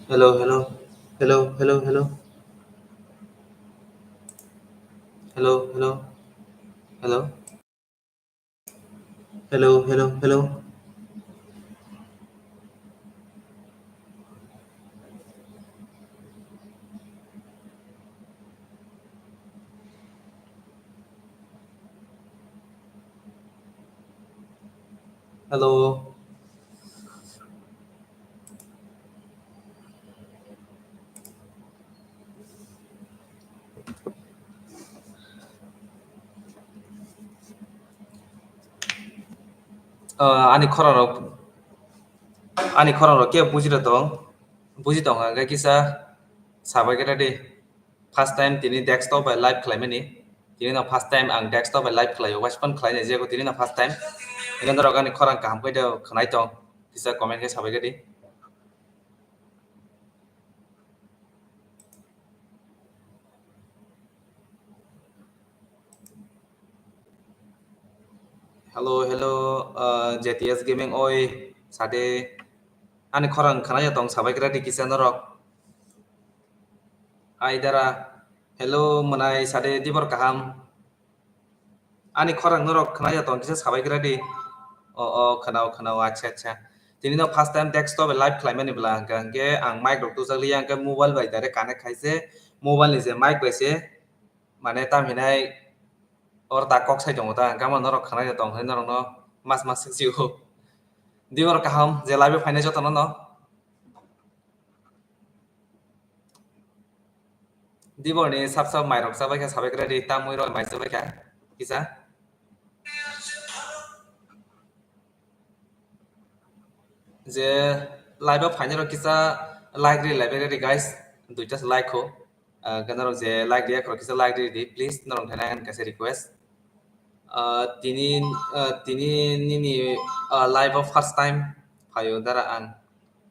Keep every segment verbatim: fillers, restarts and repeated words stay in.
Hello, hello. Hello, hello, hello. Hello, hello. Hello. Hello, hello, hello. Hello. Ah, ani khorang rok, ani khorang rok khe buji rw tong, buji tong hwnkhe kisa sabai khe ready. First time tini desktop bai live khlaimani. Tini no first time ang desktop bai live khlaio, waispan khlainai jebo tini no first time. Hingke norok ani khorang kaham khe de khwnai tong, kisa comment khe sabai khe di. Hello, hello, uh, J T S Gaming oi, sade. Ani khorang khwnai tong sabai khe di kisa norok. Ai dara, hello, mwnai sade dibor kaham. Ani khorang norok khwnai tong kisa sabai khe di. O, o, khwnao, khwnao, acha, acha. Tini no first time desktop live khlaimani bwla hwnkha, hwnkhe ang mic rok tubujak liya, hwnkhe mobile bai direct connect khai se, mobile ni je mic bai se, mane tam hinai or da kok sai tongo ta, hwnkhe norok khwnai tong hinai norok no mas mas sik sio. Dibor kaham, je live phainai joto no no. Dibor ni sap sap mai rok chabai kha, sabai khe ready, tamwi rok mai chabai kha, kisa. Je live o phainai rok kisa like ri, like ri guys, duita se like kho. Ah, hwnkhe norok je like riya khorok kisa like ri di, please, norok thani ang kaisa request. Ah, tini, ah, tini nini, ah, live o first time phaio dara ang.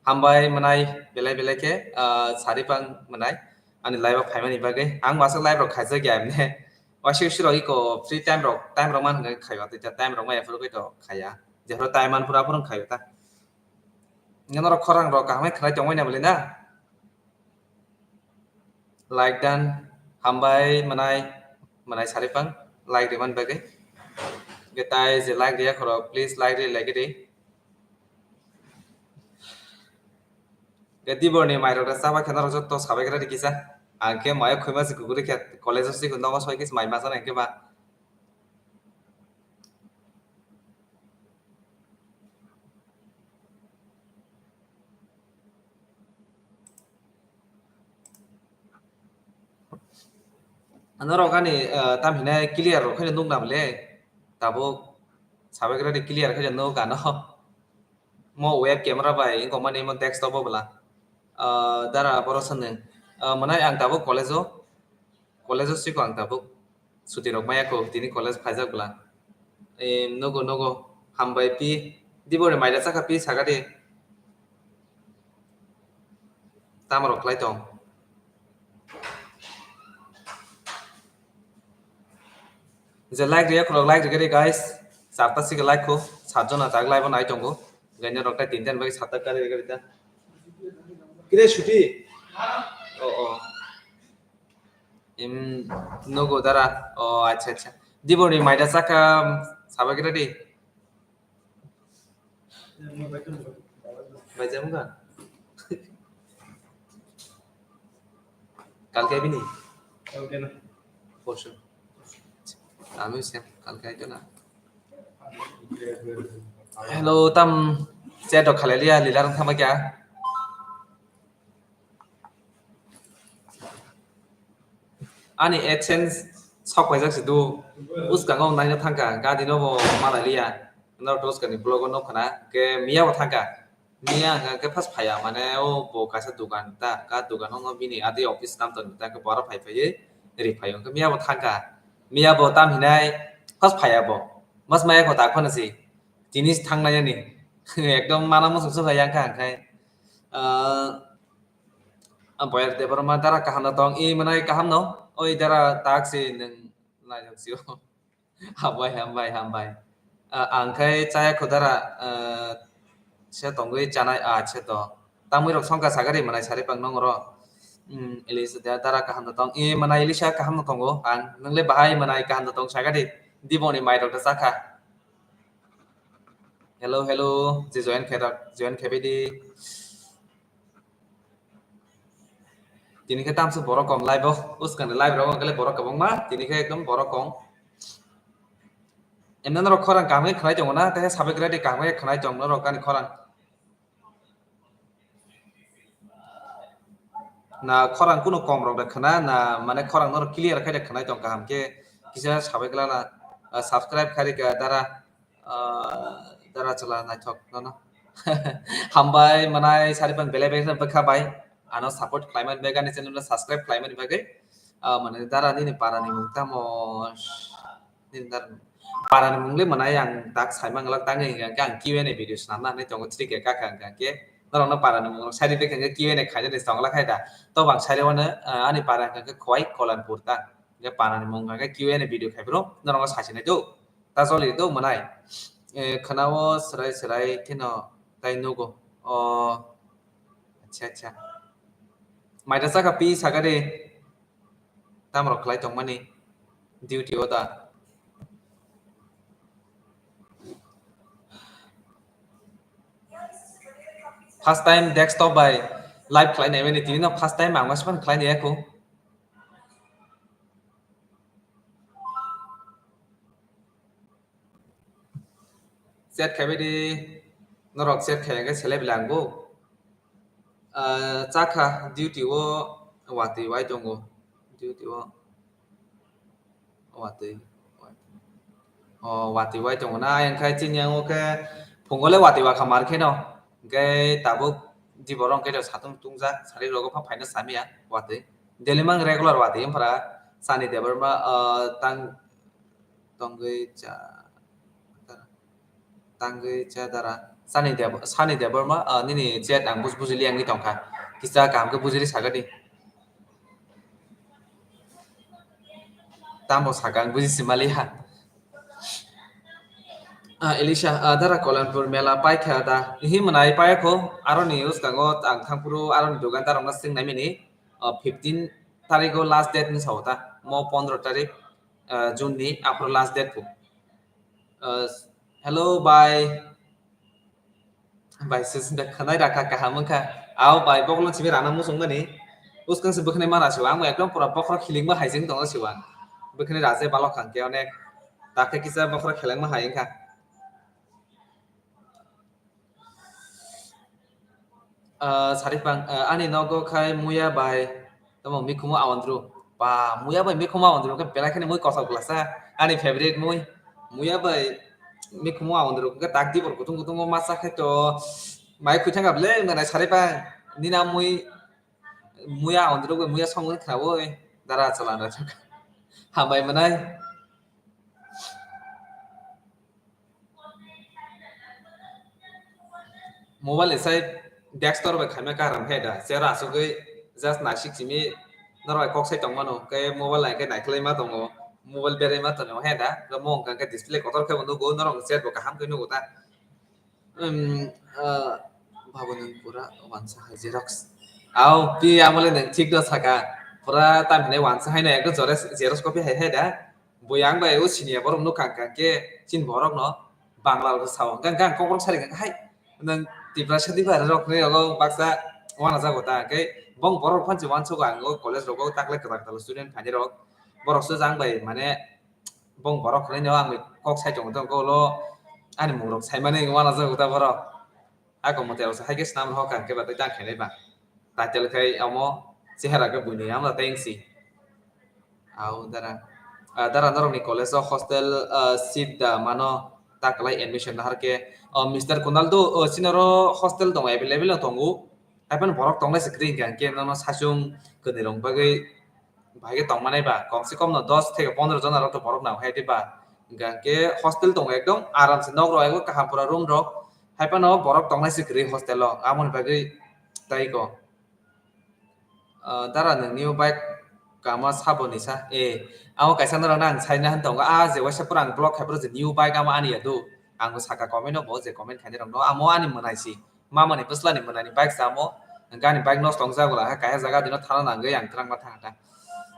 Hambai mwnai belai belai khe, ah, sari pang mwnai ani live o phaimani bagwi. Ang masa live rok khaijak ya emne. Waisa waisa rok iko free time rok, time rok man hwnkhe khaio, tei time rok ma ephuru khe to khaya. Jephuru time man phuru aphuru khaio ta. Norok khorang rok kaham khe khwnai tongmani bwle na? Like dan, hambai mwnai, mwnai sari pang, like rimani bagwi. Hwnkhe tai je like riya khorok, please like ri, like ri. Hwnkhe dibor ni mai rok da chabai khe norok joto sabai khe ready kisa. Ang khe mai khoi ma se kukuri khe college o se nogo soi khe mai ma chana hwnkhe ba. Norok ani, eh, tam hinai clear rok khe nukna bwle tabuk sabai khe ready clear khe nuk ano. Mo web camera bai wngkok mani mo desktop o bwla. Ah, dara boro sanwi. Ah, mwnai ang tabuk college o, college o siko ang tabuk. Suti rok maya ko tini college phaijak bwla. Em, nogo, nogo. Hambai pi. Dibori maida chakha pi saka di. Tamo rok khlai tong. Je like riya khorok like rikhe di guys. Charta sike like kho. Satjona tak live o nai tongo. Gaina rok tai tinta ni bagwi satta kari rikhe di ta. Kire suti? Oh, oh. Im, nogo dara. Oh, acha, acha. Dibori maida chakha sabai khe di. Bai jam ga? Kalke bini? Kalke na. Porsu. Ami se kalke aito na. Hello, tam chat rok khalai liya, lila rang thama kya? Ani AdSense sok paijak si do. Uskango naina thangka, gadi no bo malai liya. No dos kani blog no khana, ke miya bo thangka. Miya hwnkha khe first phaiya, mane o bo kaisa dukan ta, ka dukan o bini adi office tam tong ta, khe bora phai phaiwi ri phai hwnkhe miya bo thangka. Miya bo tam hinai first phaiya bo. Mas maya ko tak phano si. Tini thangnai ani. Ekdom mana muchung se phai yang kha hwnkhe. Ah, Boyar Debbarma dara kaham no tong, i mwnai kaham no, oi dara tak si nwng naijak sio. Hambai, hambai, hambai. Ah, ang khai chaya kho dara, ah, se tongwi chanai, ah, se to. Tamwi rok songkha sakha de manai sari pang nong ro. Hmm, Elisa da-, dara kaham da tong. E manai Elisa kaham da tongo. Ang nwngle bahai manai kaham da tong sakha de. Diboni mai rok da sakha. Hello, hello. Je join khe rok, join khe bidi. Tini khe tamse borok kom live o. Uskang ni live rok ongkha le borok kwbangma. Tini khe ekdom borok kom. Emne norok khorang kaham khe khwnai tongo na? Tei sabai kwrwi de kaham khe khwnai tong norok ani khorang. Na khorang kunu kom rok da khwna na, mane khorang norok clear khai da khwnai tong kaham khe kisa sabai kwlana, ah, subscribe khai rika dara, ah, dara chwla naithok nono. Hambai manai sari pang belai belai bwkha bai ano support khlaimani bagwi ani channel no subscribe khlaimani bagwi, ah, mane dara nini para ni mung tamo? Nini dar-, para ni mung le manai ang tak sai manglak tangwi hingka khe ang Q and A video swnamna hinwi tongo, three K kakha hingka khe norokno para ni mung rok sai rwkha khe Q and A khainani tonglak khai da. To bang sai rwmano, ah, ani para hingka khe Khowai Kolanpur ta. Hingke para ni mung hingka khe Q and A video khai phuru norokno sai sinai do. Ta joli do manai. Eh, khwnao swrai swrai kheno tai nugo. O, acha, acha. Maida saka pi saka de. Tamrok khlai tongmani duty o da. First time desktop bai live khlai naimani, tini no first time ang masa phano khlai nai ya kho. Chat khai bai di, norok chat khai hingke selai belai ang bo. Ah, chakha duty o watwi wai tongo. Duty o watwi, watwi. O, watwi wai tongo na, ayang khai chini yango khe phungo le watwi wakha mar kheno. Hingke tabuk di borok hingke satung tungjak, sari rogo pha phaina samiya watwi. Daily mang regular watwi, wngphara Sani Debbarma, ah, tang, tongwi cha, tangwi cha dara. Sani Deb-, Sani Debbarma, ah, nini chat ang buj-, bujili wngwi tongkha. Kisa kaham khe bujili sagadi. Tamo saka ang buji simaliha. Ah, Elisha, ah, dara Kolanpur mela paikha da. Hi mwnai paikho, aroni uskango ang thangphuru aroni dugan darokno swng naimani. Ah, fifteen tarigo last date ni sao ta. Mo pondro tarik, ah, June ni aphuru last date phu. Ah, hello, bye. Bai, se sida khanai rakha kaham wngkha. Ao bai, bokolo simi rana muchung mani. Uskang se bwkhanai mana siwa. Ang ekdom pura bokhorok khilingma hai jeng tongo siwa. Bwkhanai raje balok khan ke onek. Takhe kisa bokhorok khelengma hai wngkha. Ah, sari pang, ah, ani nogo khai muya bai. Tamo mikhumu awandru. Ba, muya bai mikhumu awandru ke belai khani mui kothok glasa. Ani favorite mui. Muya bai mikhumu awandru ke tak dibor kutung kutung masa khai to. Mai khuithang able nganai sari pang. Nina mui muya awandru bai muya song khna bai. Dara chala na chak. Hambai manai. Mobile ni sai desktop bai khaima karam khe da. Chera asugwi just naisik simi norok bai kok sai tongmano. Khe mobile hai khe naikhlai ma tongo. Mobile berai ma tongo he da. Khe mo hwnkha khe display kotor khe bo nugo norok chat bo kaham khe nugo ta. Um, ah, babo nwng pura wansa hai xerox. Au, pi amole nwng thik do saka. Pura tam hinai wansa hai no ekdom xerox, xerox copy hai hai da. Bo yang bai o sini borok nukha hwnkha khe chini borok no Bangla rok sao. Hwnkha hwnkha ang kok rok sari hwnkha hai nwng Tiprasa Tiprasa rok ni rogo baksa wana jago ta hwnkhe bong borok phan se wansugo ang o college rogo takle kwtal kwtal student phaini rok borok se jang bai mane bong borok khwlai no ang kok sai tongo tong kok lo ani mung rok sai mani wana jago ta borok. Ako mote rok hai khe swnam rok hwnkha hwnkhe ba tei tang khainai ba. Title khai amo chehara khe buini amo tei wngsi. Au dara. Ah, dara norokni college o hostel, ah, seat da mano ta kwlai admission nahar khe. Oh, Mister Kunal do, oh, chini oro hostel tongo, available no tongo. Haiphano borok tongnai se kwrwi hwnkha hwnkhe nono saichung kwrwi rok bagwi bahai khe tongmanai ba. Kom se kom no dos theke pondro jona rok to borok nang hai de ba. Hwnkha hwnkhe hostel tongo ekdom aram se nok rok ego kaham pura room rok. Haiphano borok tongnai se kwrwi hostel o. Amoni bagwi tai ko. Ah, dara nwng new bike kama sabo ni sa? Eh, amo kaisa norok nang saina han tongo. Ah, je waisa pura ang block khai bro je new bike amo ani ya do. Ang bo saka comment no bo je comment khainai rok no. Amo ani mwnai si. Mama ni bwsla ni mwnai ni bike samo. Gani bike nosto wngjak bwla, ha kaisa jaga dino thana nangwi ang twrangma thang ta.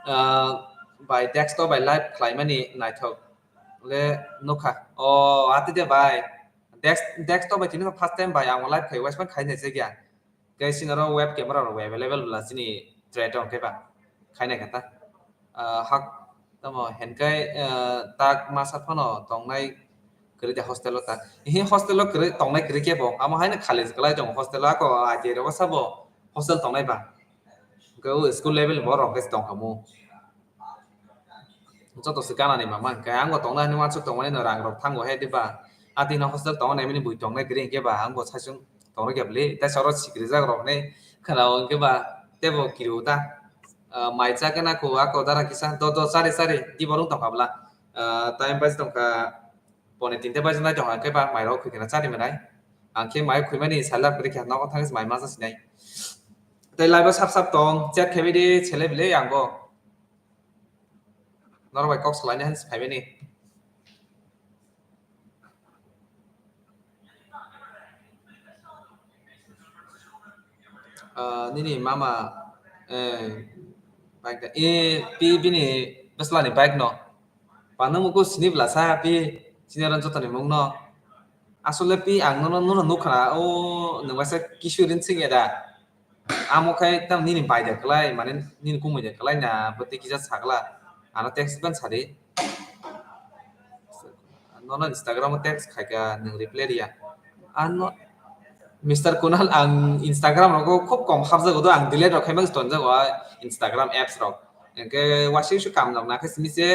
Ah, bai desktop bai live khlaimani naithok le nukha. O, ati de bai. Desk-, desktop bai tini first time bai ang live khai, waisman khai nai jagya. Khe sini oro web camera rok available bwla chini try tong khe ba. Khai nai kha ta. Ah, hak tamo henkai, ah, tak masa phano tongnai kwrwi de hostel o ta. Hi hostel o kwrwi tongnai kwrwi khe bo. Amo haino khali kwlai tongo hostel o ako I T I rogo sabo hostel tongnai ba. Hwnkhe o school level ni borok rok khe tong kha mu. Joto se gana ni mama hwnkhe ang bo tongna hinwi uansuk tongmani no rang rok thango he diba. Ati no hostel tongo naimani bui tongnai kwrwi hwnkhe ba ang bo saichung tongrwkya bwle. Tei soro sikrijak rok ni khwnao hwnkhe ba tebo kiriwo ta. Ah, mai cha khe na kho ako dara kisa do do chari chari di borok tong kha bwla. Ah, time pass tong kha. Pone tinta baji nai tong khe ba mai rok khwi khena chari manai. Ang khe mai khwimani salak kwrwi kha nogo thang mai masa sinai. Tei live o sap sap tong chat khe bidi chele bile ang bo. Norok bai kok salai ni han phai bini. Ah, nini mama, eh, bike da, eh, pi bini bwsla ni bike no. Pano muku sini bwla sa pi, sini oro joto ni mung no. Asole pi ang nono, nono nukha na, o nwng waisa Kishore ni sing ya da. Amo khai tam nini bai da kwlai, mane nini kumui da kwlai na, bo tei kisa sakla. Ano text ban sadi. Nono Instagram o text khaika, nwng reply riya. Ano, Mister Kunal, ang Instagram rogo khub kom hapjago do, ang delete rok khaimang tonjago a Instagram apps rok. Hwnkhe waisa waisa kam rok nakhe simi se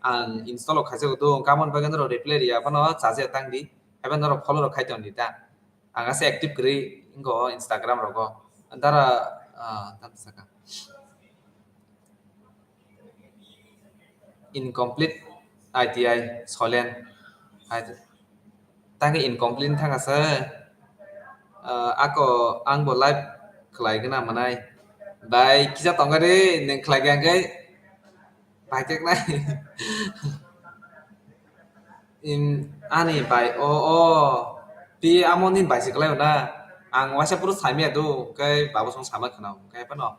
ang install rok khaijago do, hwnkhe aboni bagwi norok reply riya phano chaja tang di, haiba norok follow rok khai tong di ta. Ang ase active kwrwi wngkha o Instagram rogo. Dara, ah, tam saka. Incomplete I T I Solen. Hai, tangkhe incomplete thang asa. Ah, ako ang bo live khlai gana manai. Bai kisa tongkha de, neng khlai gana khe. Bai kek nai. Im, ani bai, o, o. Pi amo nini bai se kwlai na. Ang waisa phuru saimaya do, kai babu song sama khna, kai phano.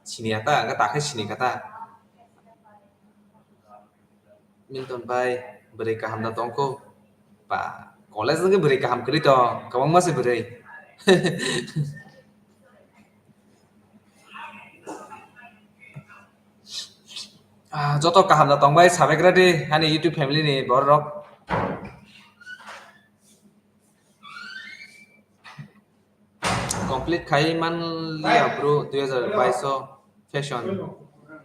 Sini ya ta, ga ta khai sini kha ta. Milton bai, bwrwi kaham da tongkho. Ba, college ni bwrwi kaham kwrwi tong, kwbangma se bwrwi. Ah, joto kaham da tongbai, subscribe di, ani YouTube family ni borok. Complete khai man liya bro, dui hazar bais o fashion,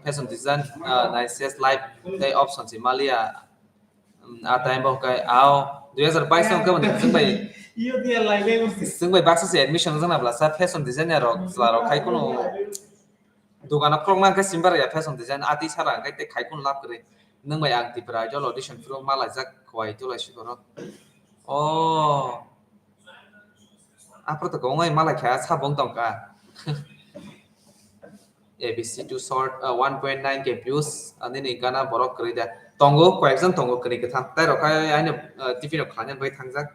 fashion design, ah, nai ses life tei option si ma liya. Um, a time bo kai ao dui hazar bais o kai mani sing bai, sing bai baksa si admission jana bla sa fashion design ya rok chwla rok khai kono. Dogano khulokna hwnkhe simbar ya fashion design, ati sara hwnkhe tei khai khun lab kwrwi. Nwng bai ang Tipra Idol audition phuru malaijak khwai tulai sikoro. O. Aphuru to kwbangma malaikha, sabong tongkha. A B C two short, uh, one point nine K views, ani ni gana borok kwrwi da. Tongo, koyekjon tongo kwrwi kwthang. Tai rok khai aino, uh, T V rok khlaina bai thangjak.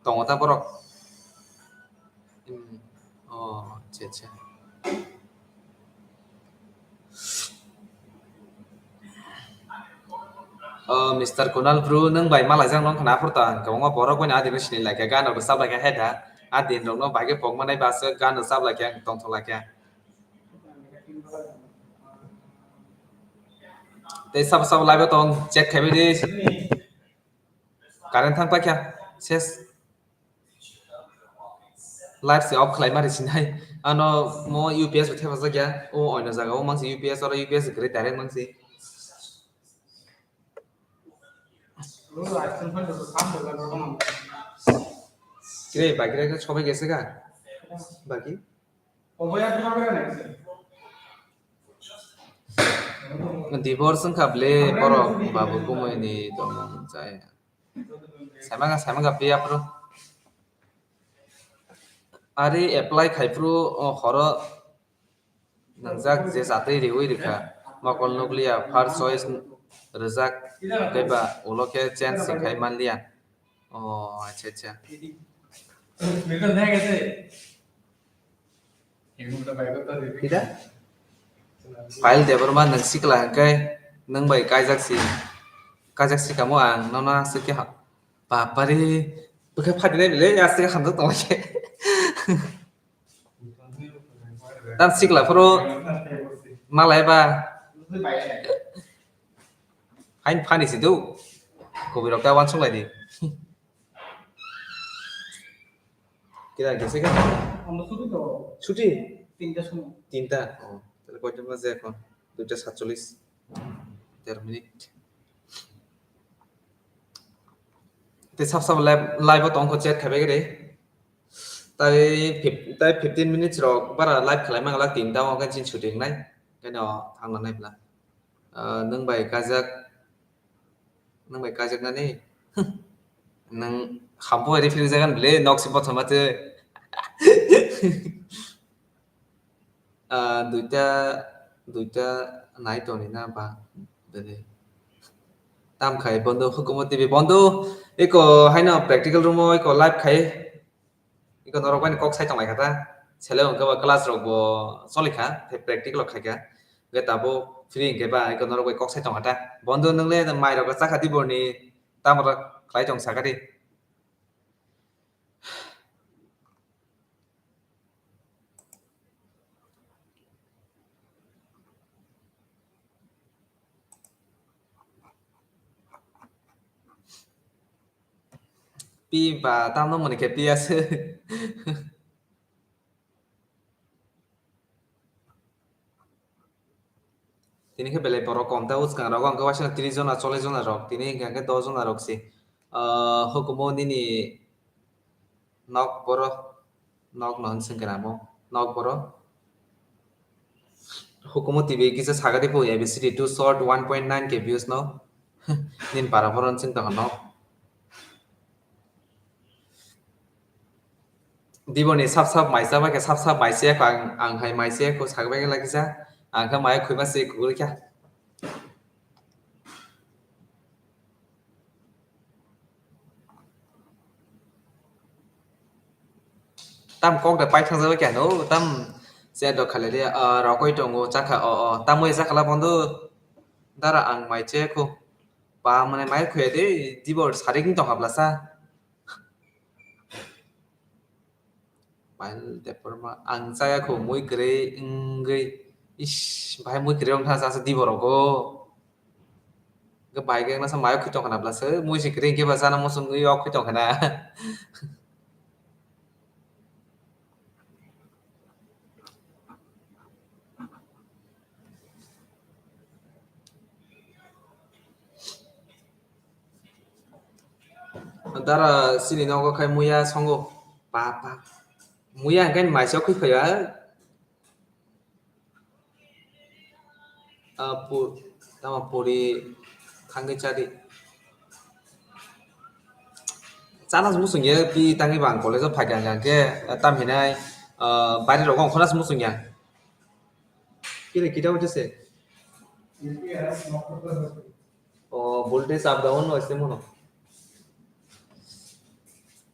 Tongo ta borok. Hmm. Oh, acha, acha. Oh, Mister Kunal bro, nwng bai malaijak nong khna aphuru ta, kwbangma borok bai no adino sini laikha, gana rwchap laikha hai da, adin rok no bai khe pokma nai bas gana rwchap laikha, tongthok laikha. Tei sabo sabo live o tong check khai bai di. Current thang paikha, ses. Live se off khlai mari sinai. Ano mo U P S bo thepajak ya. O oino jaga o mangsi U P S, oro U P S kwrwi direct mangsi. Kire, bagire ke sobai gese ga? Bagi? Divorce wngkha ble borok babu kumui ni tongmung chaya. Saimanga, saimanga piya phuru. Ari apply khai phuru, o, horo nangjak je jatwi riwi rikha. Mokol nukliya, first choice rijak, tei ba ulo khe change se khai manliya. O, acha, acha. Pida? Payal Debbarma nwng sikla hwnkhe nwng bai kaijak si, kaijak si kamo ang nono aswk khe ha-, bapari bwkha phatinai bile aswk khe hamjak tongma khe. Tam sikla phuru malai ba. Hain phani si do. Kubui rok ta wansuk lai di. Kira kisa khe? Amo chuti to. Chuti? Tinta somoy. Tinta? Oh, tale koita baje ekhon? Duita satchollis. Ter minute. Tei sab sab live, live o tongkho chat khaibai gede. Tai fif-, tai fifteen minutes rok bara live khlai mangla tinta o khe chin chuti wngnai. Keno thangna nai bla. Ah, nwng bai kajak, nwng bai kajaknani? Nwng hampu bai rifrigjagan bile, nok si bothoma tei. Ah, duita, duita nai toni na ba, bele. Tam khai bondo hukumu T V bondo, eko haino practical room o eko live khai. Iko norok bai kok sai tong lai kha ta. Sele hwnkhe ba class rok bo choli kha, tei practical rok khai kha. Hwnkhe tabuk free hwnkhe ba iko norok bai kok sai tong kha ta. Bondo nwng le mai rok cha kha di borni tamo rok khlai tong sa kha di. Pi ba, tamo mani khe pi aswk. Tini khe belai borok kom ta, bwskang rogo hwnkhe waisa tris jona, chollish jona rok, tini hwnkhe hwnkhe dos jona rok se. Ah, hukumu nini nok boro, nok no hwn swngkhe namo, nok boro. Hukumu T V kisa sagadi po A B C D too short one point nine K views no. Nin para boron sing tong no. Diboni sap sap maisa bai khe sap sap maisa kho ang, ang hai maisa kho sagbai khe lakisa. Ang khe mai khuima se kugul kya. Tam kok de pai thang jago kya no, tam se do khale de, ah, rokoi tongo, chakha, o, o, tam oi chakhala bondo, dara ang mai che kho, pa mane mai khuya de, dibor sarik ni tong habla sa. Pile Debbarma, ang chaya kho mui kwrwi wngwi, ish, bahai mui kwrwi wngkha sa, sa di borok o. Hwnkhe bai khe wngna sa mayo khwi tongkha na bwlasa, mui se kwrwi hwnkhe ba chana muchungwi o khwi tongkha na. Dara chini nogo khai muya songo. Pa, pa. Muya hwnkhe maisa khwi phaiya. Ah, pu-, tamo puri thangwi chadi. Chana se muchungya, pi tangwi bang college o phaikha hwnkhe, tam hinai, ah, baire rogo ongkhorna se muchungya. Kile kita uite se? O voltage up down no ase mono.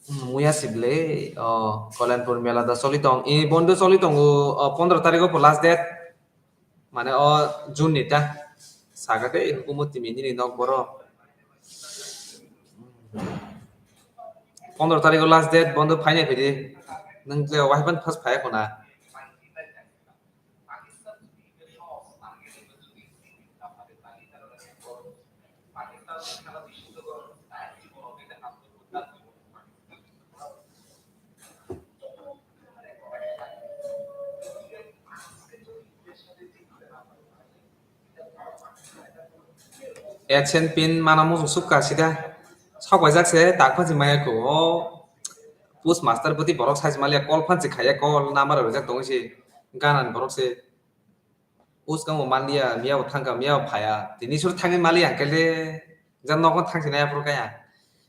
Hmm, muya sible, o, Kalanpur mela da choli tong. I bondo choli tongo, o, pondro tarikh o po last date. Mane o June ni ta. Saga de hukumu timi nini nok boro. Pondro tarikh o last date bondo phainai phidi. Nang tle wahai ban first phaya khona. Action pin mana muchung sukha sida. Sok bai jak se tak phansi maya ko. O post master bwtwi borok sai maliya call phansi khaya call number rwjak tongo se. Gana ni borok se. Uskang bo manliya, miya bo thangkha, miya bo phaya. Tini sur thangwi maliya hwnkhe le, jang nogo thangsinai aphuru kaya.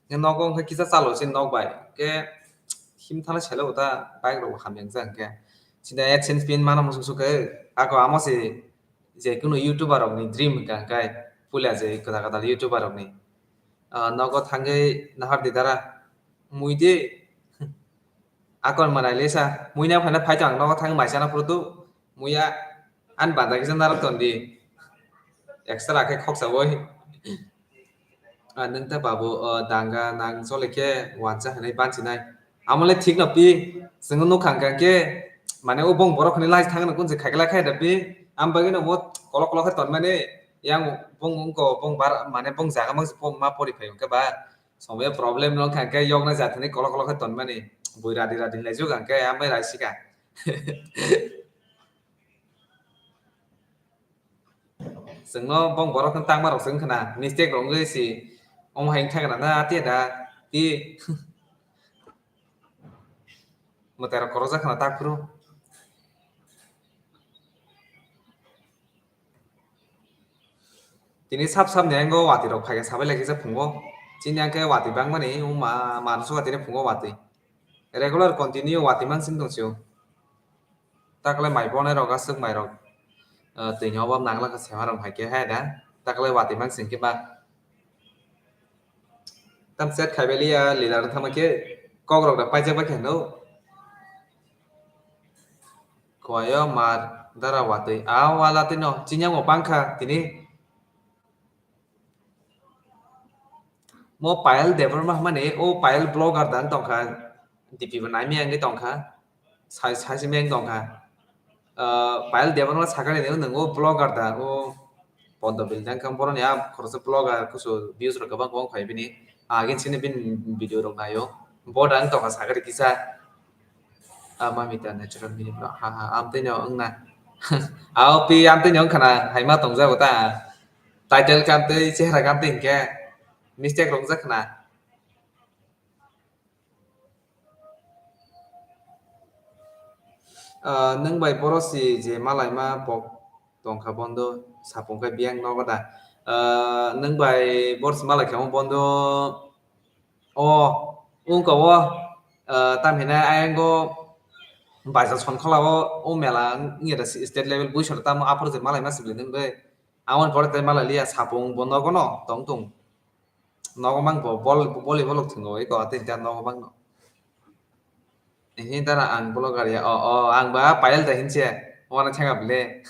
Nogo hwnkhe kisa chalo se nok bai. Hwnkhe him thana selo bo ta bike rok bo hamya wngjak hwnkhe. Sida AdSense pin mana muchung sukhe, ako amo se je kunu YouTuber rokni dream hwnkha hwnkhe puila je kwtal kwtal YouTuber rokni. Ah, nogo thangwi nahar di dara, mui de. Akon manai lesa, muina phaina phai tang nogo thang mai sana photo, muya an banda kisa narok ton di. Extra khe khoksa boi. Ah, nung ta babu, ah, danga nang chole khe wansa hinui banchi nai. Amo le thik no pi, chwng nuk khang khang khe, mane o bong borok hinui lai thang no kun se khaikla khai da pi. Am bagwi no bo kolok kolok khe ton mani, yang bong wngko, bong bar, mane bong jaga mang se bong ma pori phai hwnkhe ba. Somoya problem no khang khe yokna jathani kolok kolok khe ton mani. Bui radi radi hinlai juk ang khe, am bai rai sika. Chwngno bong borok khe tangma rok chwng khna, mistake rok wngwi si omo hai wngkha khna na, ati da, ti. Mwtai rok korokjak khna tak phuru. Tini sap sap ni ang o watwi rok phai khe sabai lai khe phungo. Chini ang khe watwi bangmani, o ma, ma rwsok tini phungo watwi. Regular continue watwi mansing tong sio. Takle mai bonai rok aswk mai rok, ah, twi ni obab nangla khe sema rok hai khe hai da. Takle watwi mansing khe ba. Tam chat khai beli ya, lila rok thama khe kok rok da paijak bai khe no. Koyo mar dara watwi. A wala twi no, chini ang o bangkha tini. Mo Payal Debbarma hwnmani, o Payal blogger da wng tongkha, D P bo naimaya wngwi tongkha, sai, sai simi wng tongkha. Ah, Payal Debbarma sakani de, nung o blogger da, o pondo building khe boroni a khoroksa blogger kusu views rok kwbang kwbang phai bini. Agin sini bini video rok naio. Bo da wng tongkha sakani kisa. Ah, mamita natural mini bro. Ha, ha, amtwino wngna. Ao pi amtwino wngkhana, haima tongjago ta. Title kamtwi, chehra kamtwi hinkhe mistake rok wngjakhna. Ah, nwng bai boro si je malaima pok tongkha bondo, sapung khe biyang nogo da. Ah, nwng bai boro si malai khe bondo, o, wngka o, ah, tam hinai ayang o baisa sonkhola o, o mela wngya da state level buisora tamo aphuru je malaima sibli nwng bai. Aboni pore tei malai liya sapung bo nogo no tong tong. Nogo mang bo bol, boli bolok thwngo eko atwi ta nogo mang no. Ehe dara ang blogger ya. O, o, ang ba Payal da hinse. Wana thanga bile.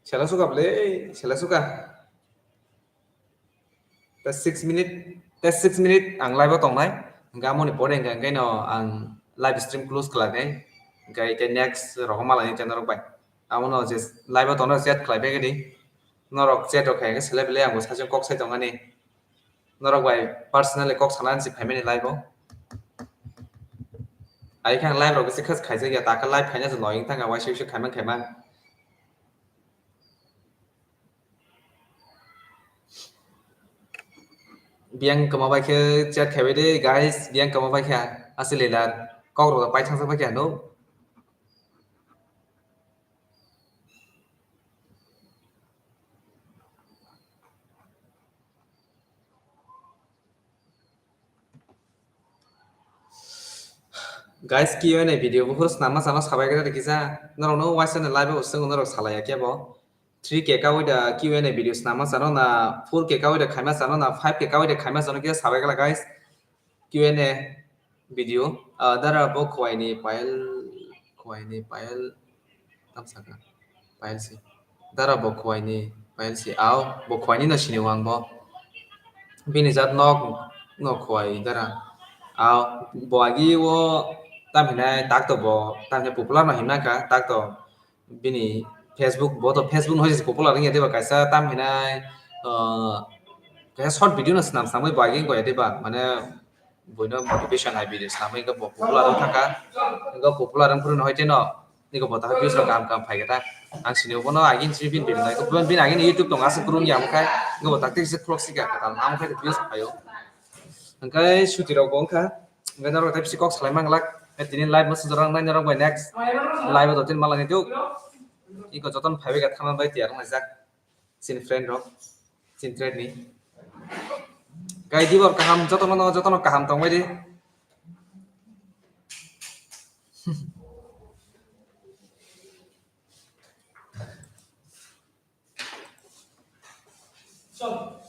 Sela suka bele, sela suka. Tei six minute, tei six minute ang live o tongnai. Hingke amoni pore hingke, hingke no ang live stream close khlai nai. Hingke tei next rogo malai ni channel rok bai. Amo no je live o tongnai chat khlai bai gini. Norok chat rok khai hingke selai bele ang bo saichung kok sai tongmani. Norok bai personally kok sana si phaimani live o. Ai khang live rok bisi khas khaijak ya, taka live khaina se login thang ka waisa waisa khaimang khaimang. Biyang kama bai khe chat khaibai de, guys, biyang kama bai khe asli leader. Kok rok pai thangsa bai khe no. Guys, Q and A video buphuru swnamma chama sabai khe kisa norok no waisa ni live o swngo norok salai ya kebo. Three K kawi da Q and A video swnamma chano na, four K kawi da khaima chano na, five K kawi da khaima chano kisa sabai kala guys. Q and A video, ah, dara bo Khowai ni Payal, Khowai ni Payal, tam saka, Payal si. Dara bo Khowai ni Payal si, ao, bo Khowai ni no sini wang bo. Bini jat nok, nok Khowai dara. Ao, bo agi o, tam hinai, tak to bo, tam hinai popular no himna ka, tak to. Bini Facebook, bo to Facebook no hoise popular wngya diba kaisa tam hinai, ah, kaisa short video no swnam swnamwi bo aging goya diba, mane buino motivation hai video swnamwi wngkha bo popular wng thangkha, wngkha popular wng phuru no hoite no, niko bo ta views rok kaham kaham phai kha ta, ang sini bono aging sini bini video nai, bini aging YouTube tongo aswk kwrwng ya, omo khai wngkha bo takti kisa khulok sika kwtal, amo khai views phaio, hingkhe suti rok bo wngkha. Hingke norok tei bisi kok salai manglak. Tini live masa jorang nai norok bai next live o tini malani tuk. Iko joton phaibai kha thangna bai tiyar wngjak. Chini friend rok. Chini friend ni. Gai dibor kaham jotono no jotono kaham tongbai di. Chwng